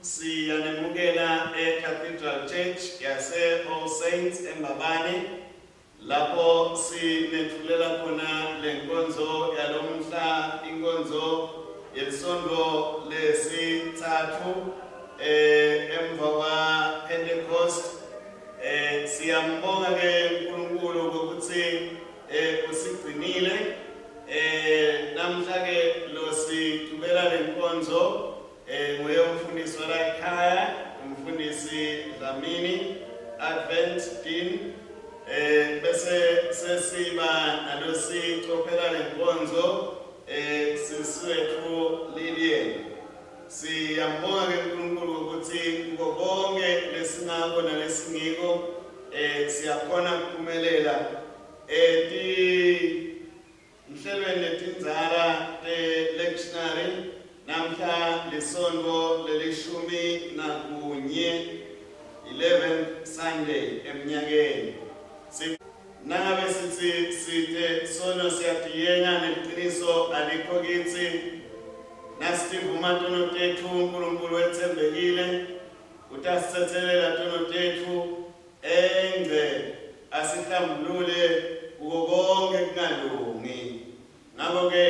Siyanemukela e-Cathedral Church yase All Saints eMbabane lapho sinethulela khona lenkonzo yalomhla, inkonzo yelisonto lesithathu emva kwa Pentecost. Siyambonga ke uNkulunkulu ngokuthi usigcinile. Namhla ke lo sicubela lenkonzo nguye umfundisi wala ekhaya, umfundisi Dlamini Advent Dean. Bese sesiba nalosicophela lenkonzo, sisi wethu Lilian. Siyambonga ke uNkulunkulu ukuthi kuko konke lesingako nalesingiko siyakhona ukuphumelela ti Nhlelweni letindzala te-lectionary namhla lisontfo lelishumi nakunye, 11th Sunday emnyakeni. Nangabe sitsi site sono siyatiyenga neliciniso alikho kitsi. Nasitivuma tono tetfu, Nkulunkulu wetsembekile, utasitsetselela tono tetfu Engce asihlambulule kuko konkhe kungalungi. Ngako-ke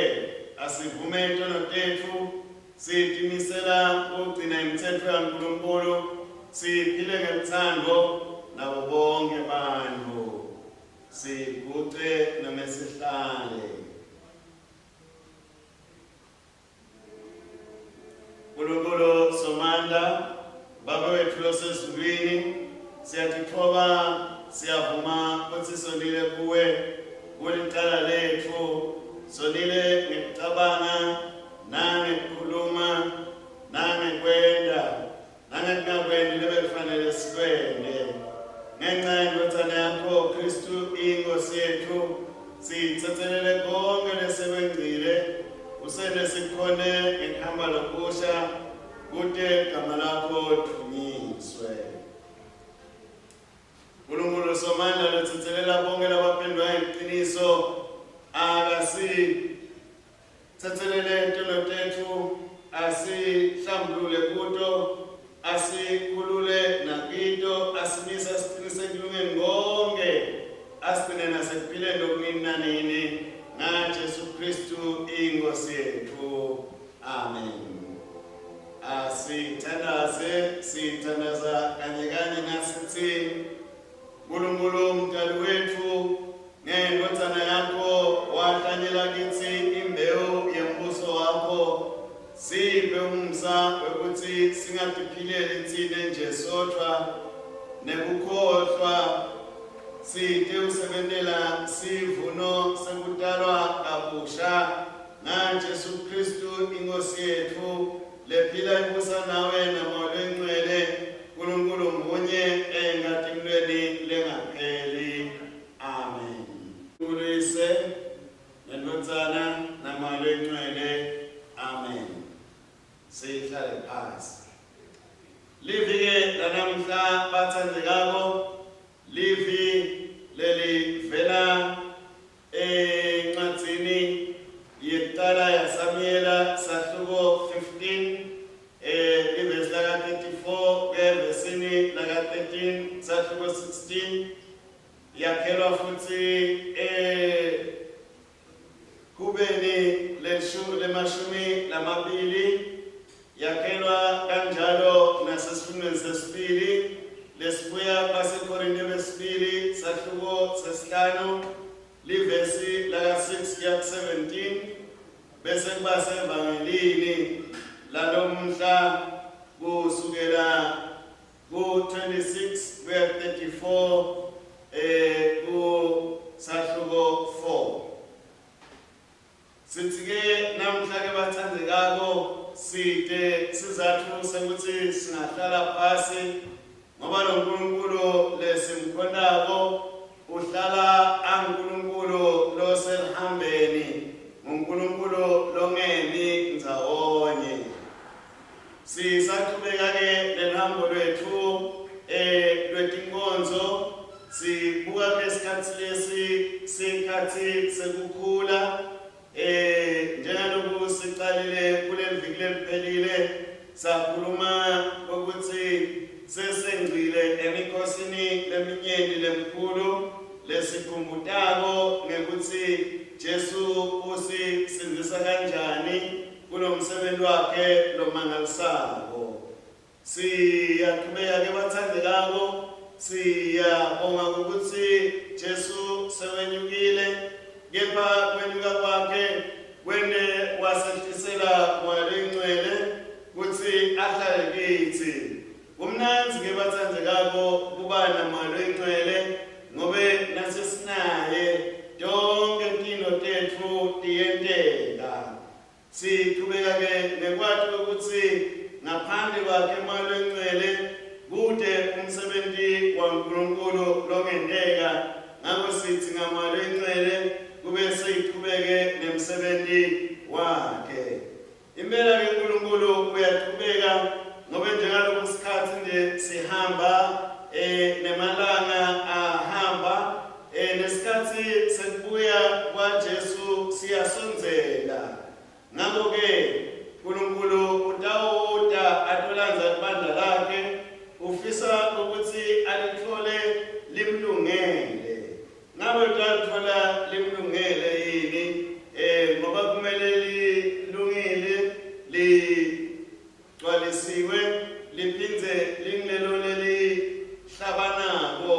asivume tono tetfu, sitimisela kugcina imitsetfo yaNkulunkulu, siphile ngelutsandvo nabo bonkhe bantfu. Siguce nome sihlale. Nkulunkulu Somandla, Baba wetfu losezulwini, siyatitfoba, siyavuma kutsi sonile kuwe, kulicala letfu, sonile ngekucabanga nangekukhuluma nangekwenta. Nangekungakwenti lebekufanele sikwente. Ngenca yeNdvodzana yakho, Khristu iNkhosi yetfu, sitsetselele konkhe lesekwengcile, usente sikhone ngekuhamba lokusha, kute ligama lakho lidvunyiswe. Nkulunkulu Somandla lotsetselela bonkhe labaphendvuka ngeliciniso, akasi Tsetselele tono tetfu, asihlambulule kuto, asikhulule nakito, asimise asiqinise ekulungeni konke, asigcine nasekuphileni lokunini nanini, ngaJesu Kristu iNkosi yetfu. Amen. Asithandaze, sithandaza kanye kanye nasithi Nkulunkulu Mdali wetfu, ngeNdvodzana yakho wahlanyela kitsi imbewu yembuso wakho. Siphe umusa wekutsi singatiphileli tsine nje sodvwa nekukhohlwa, sitewusebentela sivuno sekutalwa kabusha ngaJesu Khristu iNkhosi yetfu, lephila ibusa nawe naMoya Loyingcwele, Nkulunkulu munye enkatimulweni lengapheli. Amen. Nkulunkulu Yise, neNdvodzana, naMoya Loyingcwele. Amen. Sihlale phansi. Livi-ke lanamhla batsandzekako, livi lelivela Encwadzini yekucala yaSamuyela sahluko 15 livesi laka 34 kuya evesini laka 13 sahluko 16 yakhelwa futsi ehubeni lemashumi lamabili. Yakhelwa kanjalo nasesifundweni sesibili lesibuya kubaseKorinte besibili sahluko sesihlanu livesi laka-6 kuya ku-17 bese kuba sevangelini lalomhla kusukela ku-26 kuya ku-34 kusahluko 4. Sithi-ke namuhla-ke bathandekako site sizatfu sekutsi singahlala phasi ngoba lo Nkulunkulu lesimkhontako uhlala anguNkulunkulu loselihambeni, nguNkulunkulu longemi ndzawonye. Sisachubeka-ke neluhambo lwetfu lwetinkonzo, sibuka kulesikhatsi lesi sikhatsi sekukhula. Njengaloku sicalile kuleliviki leliphelile sakhuluma leminyenti lemkhulu lesikhumbutako ngekutsi Jesu usisindzisa kanjani kulomsebenti wakhe lomangalisako. Siyaqhubeka ke bathandekako, siyabonga ukuthi Jesu sewenyukile, kepha kwenyuka kwakhe kwente wasehlisela Moya Loyingcwele kutsi ahlale kitsi. Kumnandzi ke bathandekako kuba naMoya Loyingcwele ngobe nasesinaye tonkhe tintfo tetfu tiyenteka. Sichubeka-ke nekwati kwekutsi ngaphandle kwakhe Moya Longcwele kute umsebenti waNkulunkulu longenteka, ngako sitsi ngaMoya Longcwele kube sichubeke nemsebenti wakhe. Impela-ke Nkulunkulu uyachubeka ngobe njengaloku sikhatsi nje sihamba eh, nemalanga ahamba E, nesikhatsi sekubuya kwaJesu siyasondzela. Ngako-ke, Nkulunkulu utawuta atolandza libandla lakhe, ufisa ukuthi alitfole limlungele. Ngabe utalitfola limlungele yini? E, ngoba kumele lilungile li Gcwalisiwe liphindze lingilelo lelihlabanako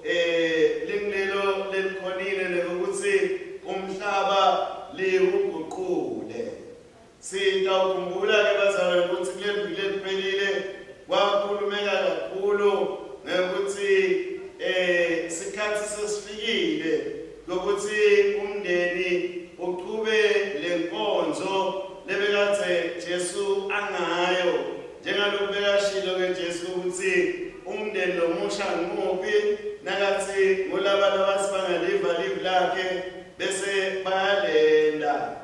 eh lingilelo lelikhonile lekutsi umhlaba liwuguqule. Sitawukhumbula ke bazalwane ukuthi kuleli leliphelile kwakhulumeka kakhulu ngekutsi eh sikhatsi sesifikile lokuthi umndeni uchube lenkonzo lebekadze Jesu angayo njengaloku bekashilo ke Jesu ukuthi umndeni lomusha ngumuphi nakathi ngulaba labathi bangaliva livi lakhe bese bayalenda.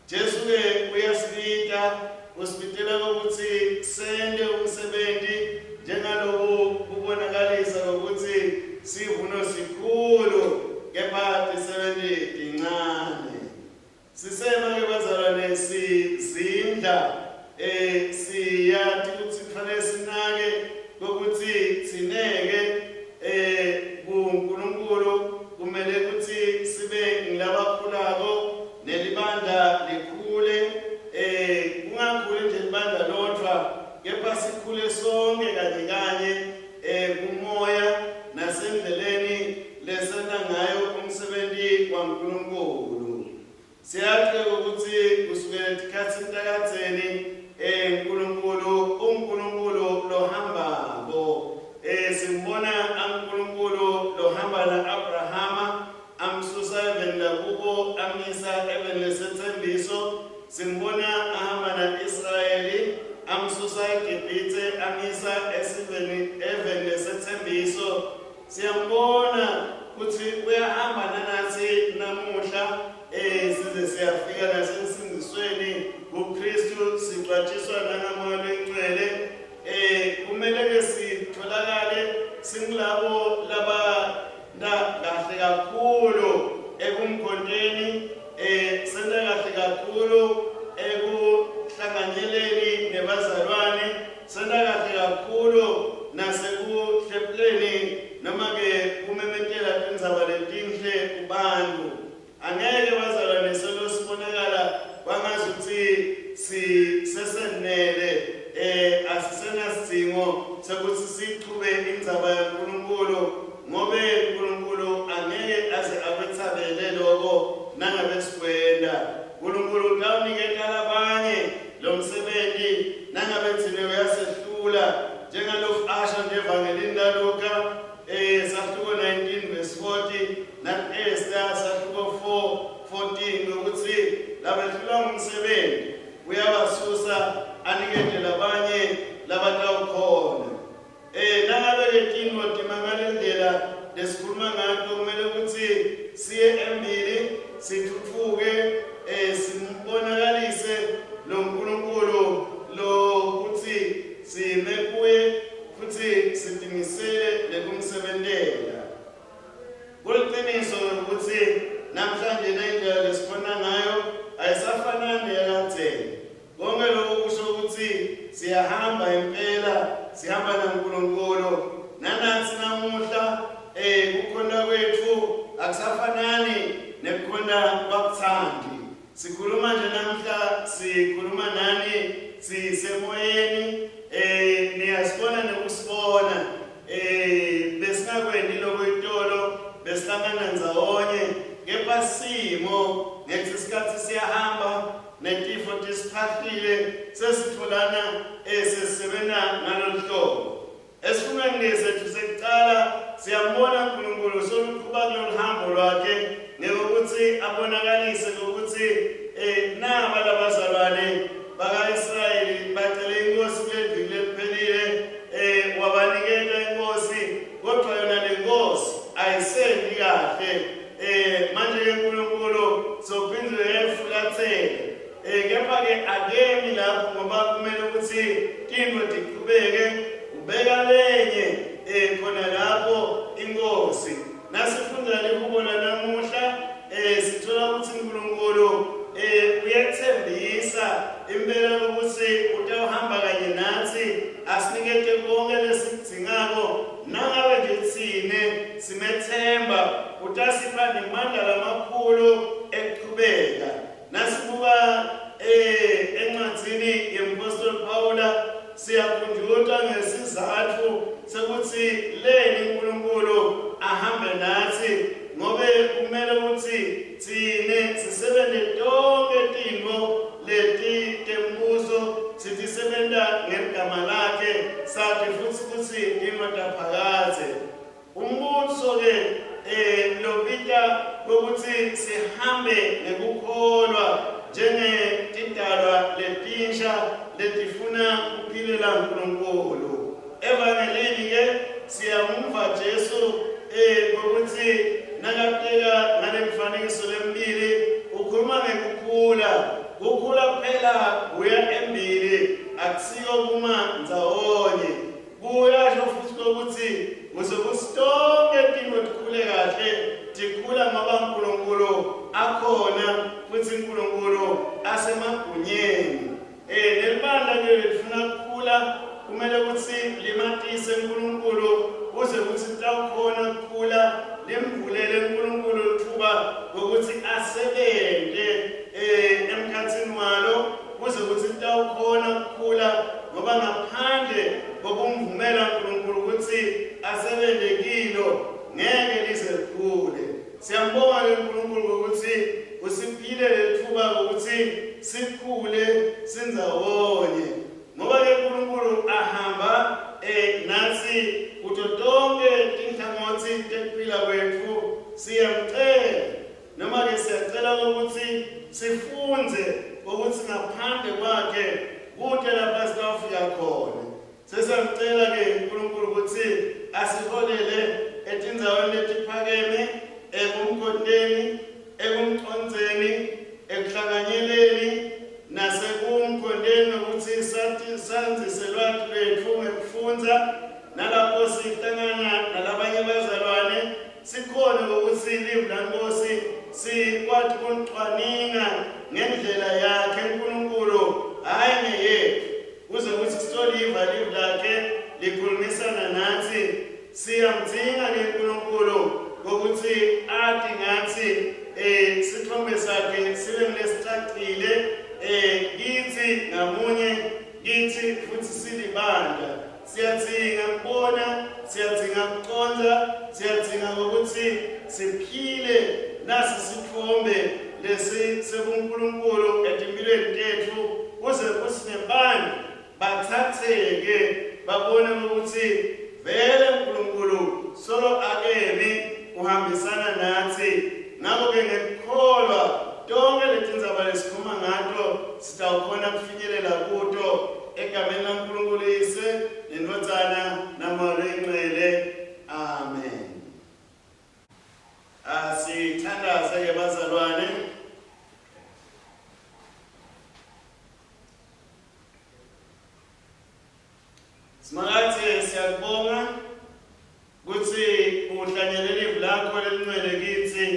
Jesu-ke uyasibita, usibitela ukuthi sente umsebenzi njengaloku kubonakalisa ngokuthi sivuno sikhulu kepha tisebenti tincane. Sisema-ke bazalwane sizindla eh siyati ukuthi kufanele sinake ukuthi tsineke eh kuNkulunkulu kumele ukuthi sibe ngilabakhulako Nelibandla likhule, eh, kungakhuli nje libandla lodvwa, kepha sikhule sonke kanye kanye, eh, kumoya nasendleleni lesenta ngayo umsebenti waNkulunkulu. Siyati ukuthi kusukela etikhatsini takadzeni, eh, Nkulunkulu unguNkulunkulu lohambako. Eh, simbona anguNkulunkulu lohamba na-Abrahama, Amsusa eveni lakubo amyisa eveni lesetsembiso. Simbona ahamba na-Israyeli, amsusa eGibhithe amyisa esiveni eveni lesetsembiso. Siyambona kutsi uyahamba nanatsi namuhla eh size siyafika nasensindzisweni kuKristu sigcwatshiswa nangaMoya Longcwele. Eh kumele ke sitholakale singilabo laba Nta kahle kakhulu ekumkhonteni eh senta kahle kakhulu ekuhlanganyeleni nebazalwane senta kahle kakhulu nasekuhlephuleni noma ke kumemetela tindzaba letinhle kubantu. Angeke bazalwane solo sibonakala kwangazuthi sisesenele eh asisenasidzingo sekuthi sichube indzaba yaNkulunkulu ngobe uNkulunkulu angeke aze akwetsabele lokho nangabe sikwenta. uNkulunkulu utawuniketa labanye lo msebenzi nangabe thina uyasehlula njengalokhu asho nje evangelini laLuka Eh sahluko 19 verse 40 naku-Esta sahluko 4 14 ukuthi labehlulwa ngumsebenzi uyabasusa anikete labanye labatawukhona. Eh nangabe ke tintfo tima ngalendlela lesikhuluma ngato kumele ukuthi siye embili sithuthuke eh simbonakalise lo Nkulunkulu lo kuthi sime kuye futsi sitimisele nekumsebentela. Kuliciniso ukuthi namhlanje nendlela lesibona ngayo ayisafanani neyakadzeni. Konke lokhu kusho ukuthi siyahamba impela, sihamba naNkulunkulu. Nanatsi namuhla eh Sikhuluma nje namhla sikhuluma nani sisemoyeni eh niyasibona nokusibona eh besingakwendi lokho itolo besihlangana ndzawonye kepha simo ngethi isikhathi siyahamba netifo tisiphahlile sesitholana eh sesisebenza ngalolu hlobo. Esifundweni sethu sekuqala siyambona uNkulunkulu soluqhuba kulolu hambo lwakhe ngekokuthi abonakalise ukuthi eh naba labazalwane baka-Israyeli bacele inkosi kuleli viki leliphelile eh wabaniketa inkosi kodwa yona le nkosi ayisendi kahle eh manje ke uNkulunkulu sophinde efulathele Eh kepha ke akemi lapho ngoba kumele ukuthi tintfo tiqhubeke ubeka lenye eh khona lapho inkosi. Nasifunda lihubo lanamuhla eh sithola ukuthi uNkulunkulu eh uyethembisa impela ukuthi utawuhamba kanye nathi asinikete konke lesikudzingako nangabe nje tsine simethemba utasipha nemandla lamakhulu ekuchubeka. Nasibuka eh encwadzini yemphostoli Pawula siyakhunjutwa ngesizatfu sekuthi leni uNkulunkulu ahambe nathi ngobe kumele ukuthi tsine sisebente tonkhe tintfo leti tembuso sitisebenta ngeligama lakhe sati futsi kutsi tintfo taphakadze. Umbuso ke eh lobita kwekutsi sihambe ngekukholwa njengetidalwa letinsha letifuna kuphilela uNkulunkulu. Evangelini ke siyamuva Jesu eh kwekutsi nakateka ngalemfanekiso lemibili ukhuluma ngekukhula. Kukhula kuphela kuya embili akusiko kuma ndzawonye. Kuyasho futhi ukuthi kuze kuthi tonke tintfo tikhule kahle tikhula ngoba uNkulunkulu akhona futhi uNkulunkulu asemagunyeni. Eh lelibandla ke lifuna ukukhula kumele ukuthi limatise uNkulunkulu kuze kuthi litawukhona ukukhula limvulele uNkulunkulu lithuba ngokuthi asebenze eh emkhathini walo kuze kuthi litawukhona ukukhula ngoba ngaphandle kokumvumela uNkulunkulu ukuthi asebenze kilo ngeke lize likhule. Siyambonga ke uNkulunkulu ngokuthi usiphile lethuba ukuthi sikhule sindzawonye ngoba ke uNkulunkulu ahamba eh nathi kuto tonke tinhlangothi tekuphila kwetfu siyamcela Noma ke siyacela ukuthi sifunze ukuthi ngaphandle kwakhe kute lapha sitawufika khona. Sesiyamcela ke uNkulunkulu ukuthi asiholele etindzaweni letiphakeme ekumkhonteni, ekumcondzeni, ekuhlanganyeleni nasekumkhonteni nokuthi sandzise lwati lwetfu ngekufundza nalapho sihlangana nalabanye abazalwane Sikhona ngokuthi live laNkosi sikwati kulicwaninga ngendlela yakhe uNkulunkulu hhayi ngeyethu kuze kuthi sitoliva live lakhe likhulumisana nathi siyamdzinga ke uNkulunkulu ngokuthi ati ngathi eh sithombe sakhe sibe ngilesicacile eh kithi ngamunye kithi futhi silibandla Siyadzinga kubona, siyadzinga kuconda, siyadzinga ngokuthi siphile nasi sitfombe lesi sebuNkulunkulu etimpilweni tetfu kuze kutsi nebantu bathatheke babone ukuthi vele uNkulunkulu solo akemi uhambisana nathi. Ngakho-ke ngekukholwa tonke letindzaba lesikhuluma ngato sitawukhona kufinyelela kuto Egameni laNkulunkulu Yise, neNdvodzana, naMoya loyiNgcwele. Amen. Asithandaze ke bazalwane. Simakadze siyakubonga kutsi uhlanyele livi lakho lelingcwele kitsi.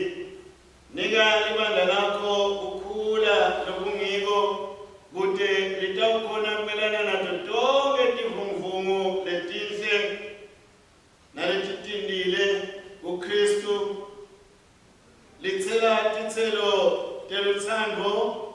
Nika libandla lakho kukhula lokungiko kute litawukhona kumelana nato tonkhe tivunguvungu letinhle naletitindile kuKhristu, litsela titselo telutsandvo.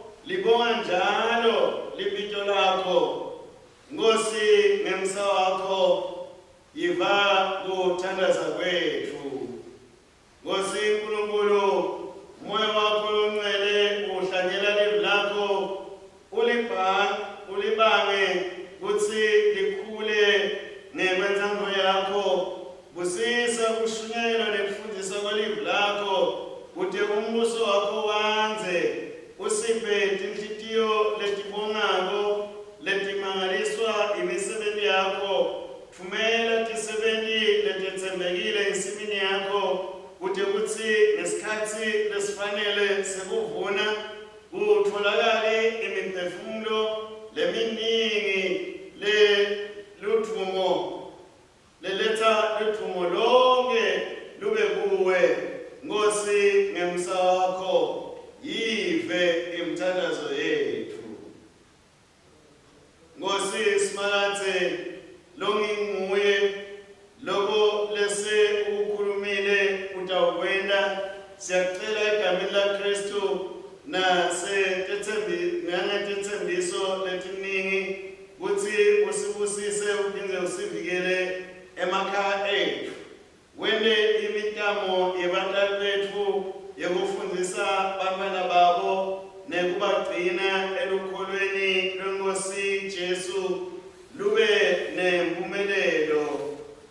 Tfumela tisebenti letetsembekile ensimini yakho kute kutsi ngesikhatsi lesifanele sekuvuna kutfolakale imiphefumulo leminingi leludvumo leletsa ludvumo lonkhe lube kuwe Nkhosi ngemsa wakho yive imithandazo yetfu. Nkhosi Simakadze longinguye loko lese ukukhulumile utawukwenta siyakucela egameni laKhristu nasetetsembi nangetetsembiso letiningi kutsi usibusise uphindze usivikele emakhaya etfu Wente imitamo yebatali betfu yekufundzisa bantfwana babo nekubagcina elukholweni lweNkhosi Jesu lube nemphumelelo.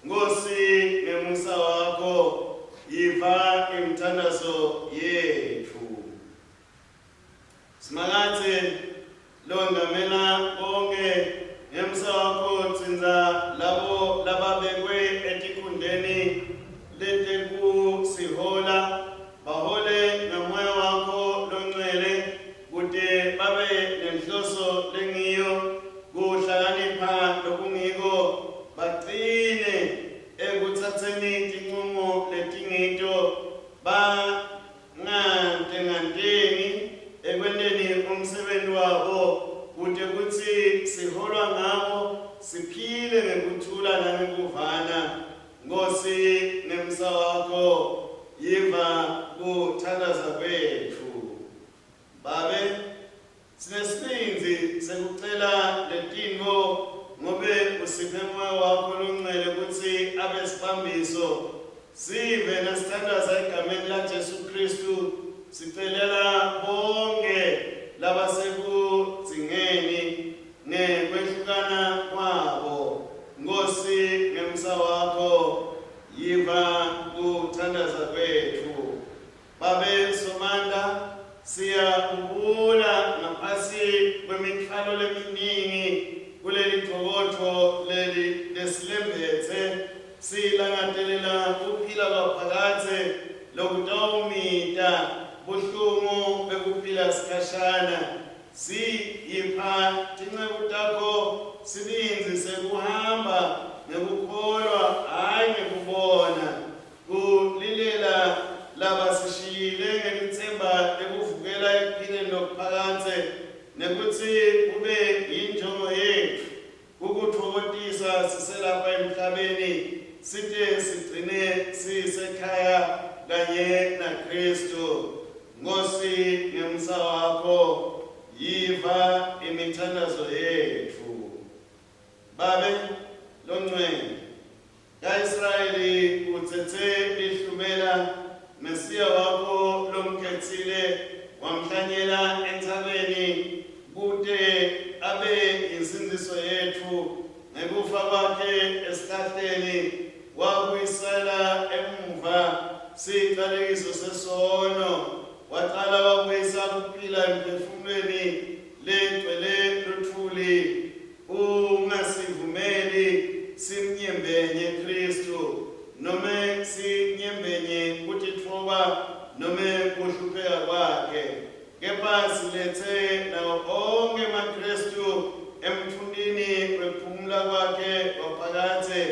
Nkhosi ngemusa wakho yiva imithandazo yetfu. Simakadze longamela konke ngemsa wakho tsintsa labo lababekwe etikhundleni letekusihola bahole ngamoya wakho longcwele kute babe nenhloso lengiyo kuhlakanipha lokungiko bagcine ekutsatseni tincumo letingito ba Ngantengantengi ekwenteni umsebenti wabo kute kutsi siholwa ngabo siphile ngekuthula nangekuvana. Nkhosi ngemsa wakho yiva kuthandaza kwetfu. Babe, sinesibindzi sekucela letintfo ngobe usiphe Moya wakho Longcwele kutsi abe sibambiso. Sive nasithandaza egameni laJesu Khristu sicelela bonkhe labasekudzingeni ngekwehlukana kwabo. Nkhosi ngemsa wakho yiva kuthandaza kwetfu. Babe Somandla, siyakubula ngaphasi kwemitfwalo leminingi kuleli dvokotfo leli lesilembetse, silangatelela kuphila kwaphakadze lokutawumita buhlungu bekuphila sikhashana. Siyipha tinceku takho sibindzi sekuhamba ngekukholwa hhayi ngekubona. Kulilela labasishiyile ngelitsemba lekuvukela ekuphileni lokuphakadze nekutsi kube yinjongo yetfu kukutfokotisa siselapha emhlabeni site sigcine sisekhaya kanye naKhristu. Nkhosi ngemsa wakho yiva imithandazo yetfu. Babe longcwele Ka-Israyeli utsetse lihlumela, Mesiya wakho lomkhetsile wamhlanyela entsabeni kute abe yinsindziso yetfu. Ngekufa kwakhe esihlahleni wabuyisela emuva sicalekiso sesono, wacala wabuyisa kuphila emphefumulweni legcwele lutfuli. Ungasivumeli simnyembenye Khristu, nome sinyembenye kutitfoba nome kuhlupheka kwakhe, kepha siletse nawo onkhe emaKhristu emtfuntini wekuphumula kwakhe kwaphakadze.